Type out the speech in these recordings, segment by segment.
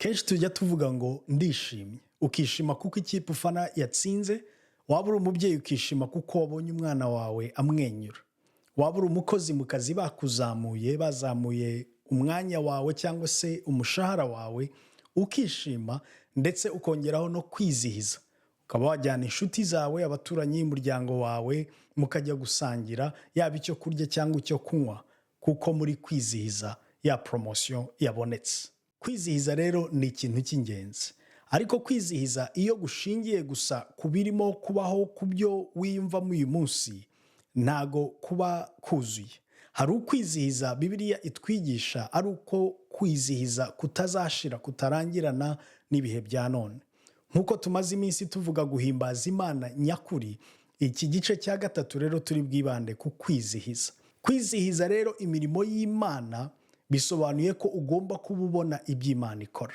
Kenshi tujya tuvuga ngo ndishimye, ukishima kuko ikipe ufana yatsinze. Waba uri umubyeyi, ukishima kuko wabonye umwana wawe amwenyura. Waba uri umukozi mu kazi, bakuzamuye, bazamuye umwanya wawe cyangwa se umushahara wawe, ukishima, ndetse ukongeraho no kwizihiza, ukaba wajyana inshuti zawe, abaturanyi, umuryango wawe, mukajya gusangira, yaba icyo kurya cyangwa icyo kunywa, kuko muri kwizihiza ya promotion yabonetse. Kwizihiza rero ni ikintu cy'ingenzi, ariko kwizihiza iyo gushingiye gusa ku birimo kubaho, ku byo wiyumvamo uyu munsi, ntago kuba kuzuye. Hari ukwizihiza Bibiliya itwigisha ari uko kwizihiza kutazashira, kutarangirana n'ibihe bya none. Nk'uko tumaze iminsi tuvuga guhimbaza Imana nyakuri, iki gice cya gatatu rero turi bwibande ku kwizihiza. Kwizihiza rero imirimo y'Imana bisobanuye ko ugomba kuba ubona ibyo Imana ikora.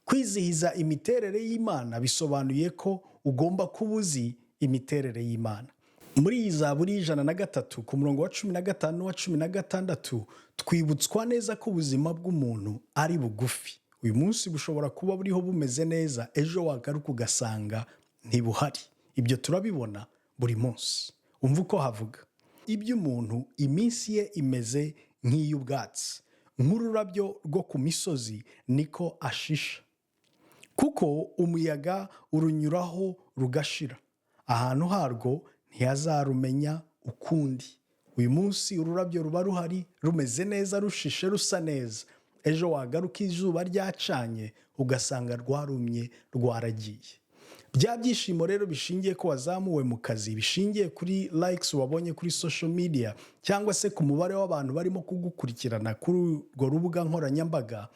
Kwizihiza imiterere y'Imana bisobanuye ko ugomba kuba uzi imiterere y'Imana. Muri iyi Zaburi y'103, ku murongo wa 15 n'uwa 16, twibutswa neza ko ubuzima bw'umuntu ari bugufi. Uyu munsi bushobora kuba buriho bumeze neza, ejo wagaruka ugasanga ntibuhari. Ibyo turabibona buri munsi. Umva uko havuga: iby'umuntu, iminsi ye imeze nk'iy'ubwatsi, nk'ururabyo rwo ku misozi niko ashisha, kuko umuyaga urunyuraho rugashira, ahantu harwo ntihazarumenya ukundi. Uyu munsi ururabyo ruba ruhari, rumeze neza, rushishe, rusa neza. Ejo wagaruka izuba ryacanye, ugasanga rwarumye, rwaragiye. Bya byishimo rero bishingiye ko wazamuwe mu kazi, bishingiye kuri likes wabonye kuri social media, cyangwa se ku mubare w'abantu barimo kugukurikirana kuri urwo rubuga nkoranyambaga,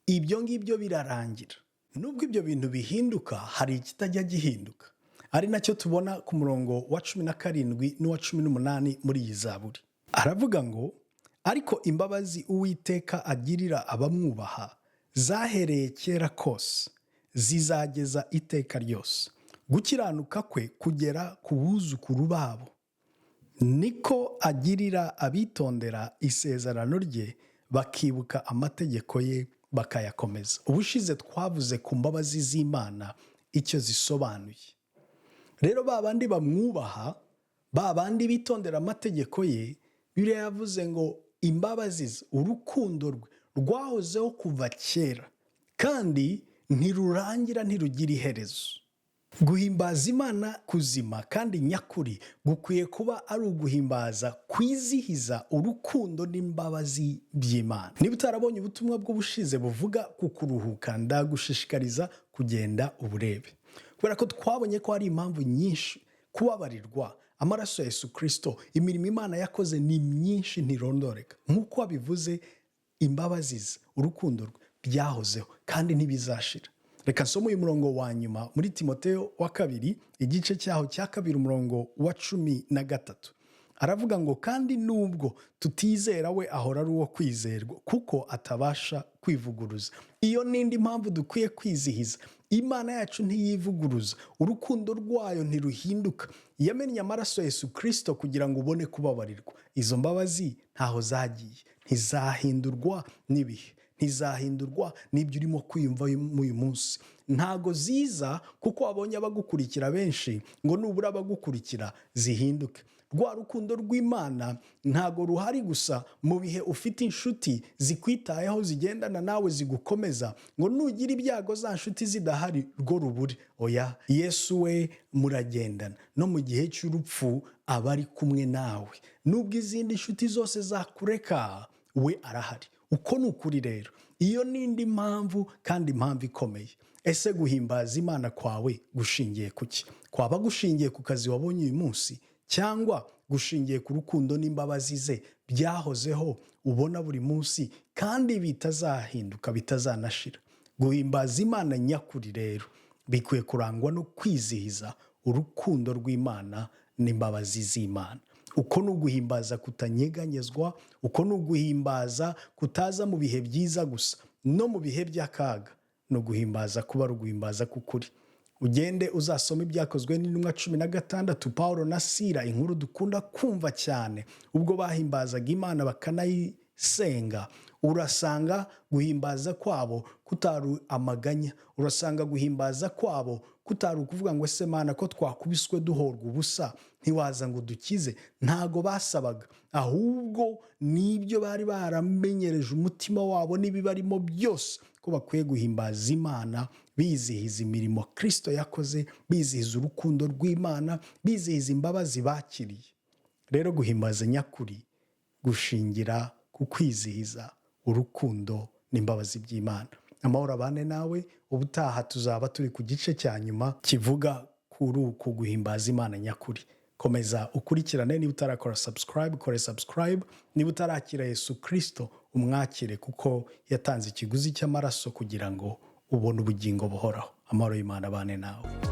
ibyo ngibyo birarangira. Nubwo ibyo bintu bihinduka, hari ikitajya gihinduka, ari nacyo tubona ku murongo wa 17 n'uwa 18 muri iyi Zaburi. Aravuga ngo: ariko imbabazi Uwiteka agirira abamwubaha zahereye kera kose, zizageza iteka ryose. Gukiranuka kwe kugera ku buzukuru babo, niko agirira abitondera isezerano rye, bakibuka amategeko ye bakayakomeza. Ubushize twavuze ku mbabazi z'Imana, icyo zisobanuye. Rero ba bandi bamwubaha, ba bandi bitondera amategeko ye, Bibiliya yavuze ngo imbabazi ze, urukundo rwe rwahozeho kuva kera, kandi ntirurangira, ntirugira iherezo. Guhimbaza Imana kuzima kandi nyakuri gukwiye kuba ari uguhimbaza kwizihiza urukundo n'imbabazi by'Imana. Niba utarabonye ubutumwa bw'ubushize buvuga ku kuruhuka, ndagushishikariza kugenda uburebe, kubera ko twabonye ko hari impamvu nyinshi: kubabarirwa, amaraso ya Yesu Kirisito, imirimo Imana yakoze ni myinshi, ntirondoreka. Nk'uko wabivuze, imbabazi ze, urukundo rwe byahozeho kandi ntibizashira. Reka nsome uyu murongo wa nyuma muri Timoteo wa Kabiri, igice cyaho cya kabiri, umurongo wa 13. Aravuga ngo: kandi nubwo tutizera, we ahora ari uwo kwizerwa, kuko atabasha kwivuguruza. Iyo n'indi mpamvu dukwiye kwizihiza: Imana yacu ntiyivuguruza, urukundo rwayo ntiruhinduka. Yamennye amaraso Yesu Kirisito kugira ngo ubone kubabarirwa. Izo mbabazi ntaho zagiye, ntizahindurwa n'ibihe, ntizahindurwa n'ibyo urimo kwiyumva uyu munsi. Ntago ziza kuko wabonye abagukurikira benshi, ngo nubura abagukurikira zihinduke. Rwa rukundo rw'Imana ntago ruhari gusa mu bihe ufite inshuti zikwitayeho, zigendana nawe, zigukomeza, ngo nugira ibyago za nshuti zidahari rwo rubure. Oya, Yesu we muragendana no mu gihe cy'urupfu, aba ari kumwe nawe. Nubwo izindi nshuti zose zakureka, we arahari. Uko ni ukuri. Rero iyo ni indi mpamvu, kandi impamvu ikomeye. Ese guhimbaza Imana kwawe gushingiye ku ki? Kwaba gushingiye ku kazi wabonye uyu munsi, cyangwa gushingiye ku rukundo n'imbabazi ze byahozeho, ubona buri munsi, kandi bitazahinduka, bitazanashira? Guhimbaza Imana nyakuri rero bikwiye kurangwa no kwizihiza urukundo rw'Imana n'imbabazi z'Imana. Uko ni uguhimbaza kutanyeganyezwa, uko ni uguhimbaza kutaza mu bihe byiza gusa, no mu bihe by'akaga ni uguhimbaza, kuba ari uguhimbaza k'ukuri. Ugende uzasome Ibyakozwe n'Intumwa 16, Paul na Sira, inkuru dukunda kumva cyane, ubwo bahimbazaga Imana bakanayisenga. Urasanga guhimbaza kwabo kutari amaganya. Urasanga guhimbaza kwabo kutari ukuvuga ngo: "Ese Mana, ko twakubiswe duhorwa ubusa, ntiwaza ngo udukize?" Ntago basabaga, ahubwo n'ibyo bari baramenyereje umutima wabo n'ibibarimo byose, ko bakwiye guhimbaza Imana, bizihiza imirimo Kirisito yakoze, bizihiza urukundo rw'Imana, bizihiza imbabazi bakiriye. Rero guhimbaza nyakuri gushingira ku kwizihiza urukundo n'imbabazi by'Imana. Amahoro abane nawe. Ubutaha tuzaba turi ku gice cya nyuma kivuga kuri uku guhimbaza Imana nyakuri. Komeza ukurikirane. Niba utarakora subscribe, kore subscribe. Niba utarakira Yesu Kirisito, umwakire, kuko yatanze ikiguzi cy'amaraso kugira ngo ubone ubugingo buhoraho. Amahoro y'Imana abane nawe.